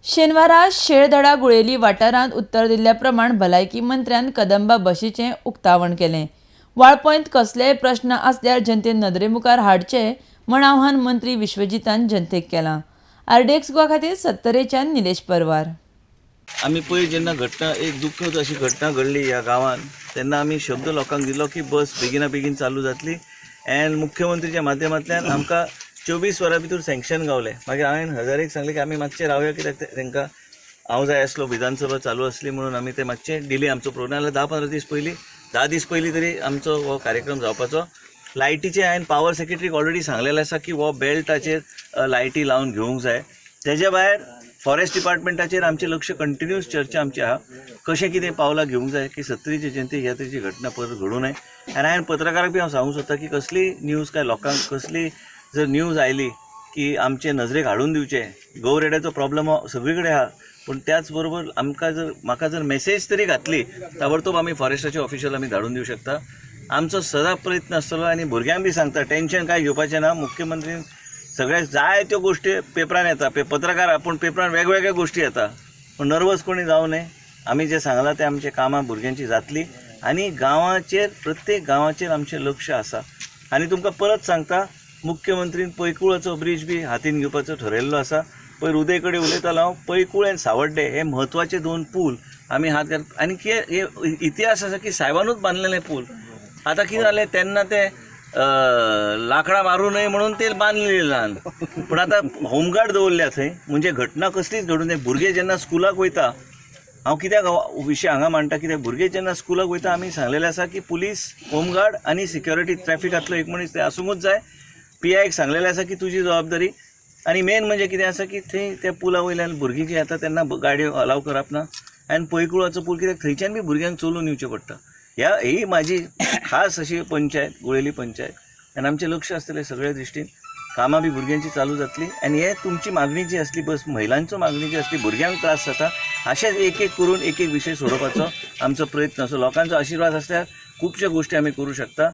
शेनवारा शेळधडा गुळेली वाठारांत उत्तर दिल्ल्या प्रमाण भलायकी मंत्र्यान कदंबा बशीचें उक्तावण केलें. वाळपयंत कसलेय प्रश्न आसल्यार जनतेन नदरेमुखार हाडचे म्हण आव्हान मंत्री विश्वजीतान जनतेक केलां. आरडीएक्स गोवा खातीर सत्तरेच्यान निलेश परवार. आमी पयर जेन्ना घटना एक दुख्खद अशी घटना घडली ह्या गांवांत तेन्ना आमी शब्द लोकांक दिलो की बस बेगिना बेगीन चालू जातली एंड मुख्यमंत्रीच्या माध्यमांतल्यान आमकां 24 वरां भितर सँक्शन गावलें. मागीर हांवें हजारेक सांगलें की आमी मातशें रावया कित्याक तांकां हांव जाय आसलो, विधानसभा चालू आसली म्हणून आमी ते मातशें डिले आमचो प्रोग्राम जाल्यार 10-15 दीस पयलीं 10 दीस पयलीं तरी आमचो हो कार्यक्रम जावपाचो. लायटीचें हांवें पावर सेक्रेटरीक ऑलरेडी सांगलेलें आसा की हो बेल्टाचेर लायटी लावन घेवंक जाय. तेज्या भायर फॉरेस्ट डिपार्टमेंटाचेर आमचें लक्ष कंटिन्यूस चर्चा आमची आहा, कशें कितें पावलां घेवंक जाय की सत्तरीचे जनतेक ह्या तरेची घटना परत घडूं नये. आनी हांवें पत्रकाराक बी हांव सांगूंक सोदता की कसली न्यूज काय लोकांक कसली जर न्यूज आयली की आमचे नजरेक हाडून दिवचें. गोवरेड्याचो प्रॉब्लम हो सगळी कडेन आहा, पूण त्याच बरोबर आमकां जर म्हाका जर मेसेज तरी घातली ताबडतोब आमी फॉरेस्टाचे ऑफिशियल आमी धाडून दिवं शकता. आमचो सदां प्रयत्न आसतलो आनी भुरग्यांक बी सांगता टेंशन काय घेवपाचें ना. मुख्यमंत्री सगळे जायत्यो गोश्टी पेपरान येता, पत्रकार पूण पेपरान वेगवेगळ्यो गोश्टी येता, पूण नर्वस कोणी जावं नये. आमी जें सांगलां तें आमचें कामां भुरग्यांची जातली आनी गांवाचेर प्रत्येक गांवाचेर आमचें लक्ष आसा. आनी तुमकां परत सांगता, मुख्यमंत्रीन पैकुळाचो ब्रीज बी हातीन घेवपाचो ठरयल्लो आसा. पयर उदय कडेन उलयतालो हांव, पैकूळ आनी सावड्डे हे म्हत्वाचे 2 पूल आमी हात घाल आनी हे इतिहास आसा की सायबानूच बांदलेले पूल. आतां कितें जालें तेन्ना ते लांकडां मारूं नये म्हणून ते बांदलेले ल्हान, पूण आतां होमगार्ड दवरल्या थंय, म्हणजे घटना कसलीच घडूं नये. भुरगे जेन्ना स्कुलाक वयता, हांव कित्याक विशय हांगा मांडटा कित्याक भुरगे जेन्ना स्कुलाक वयता आमी सांगलेलें आसा की पुलीस, होमगार्ड आनी सिक्युरिटी ट्रॅफिकांतलो एक मनीस ते आसूंकूच जाय. पी आयक सांगलेलें आसा की तुजी जबाबदारी. आनी मेन म्हणजे कितें आसा की थंय त्या पुला वयल्यान भुरगीं जीं येता तेन्ना गाडयो अलाव करप ना. आनी पैकुळाचो पूल कित्याक थंयच्यान बी भुरग्यांक चलून येवचें पडटा. ही म्हाजी खास अशी पंचायत गुळेली पंचायत आनी आमचें लक्ष आसतलें सगळ्या दृश्टीन. कामां बी भुरग्यांची चालू जातली आनी हे तुमची मागणी जी आसली बस महिलांचो मागणी जी आसली भुरग्यांक त्रास जाता, अशेंच एक एक करून एक एक विशय सोडोवपाचो आमचो प्रयत्न आसो. लोकांचो आशिर्वाद आसल्यार खुबश्यो गोश्टी आमी करूं शकता.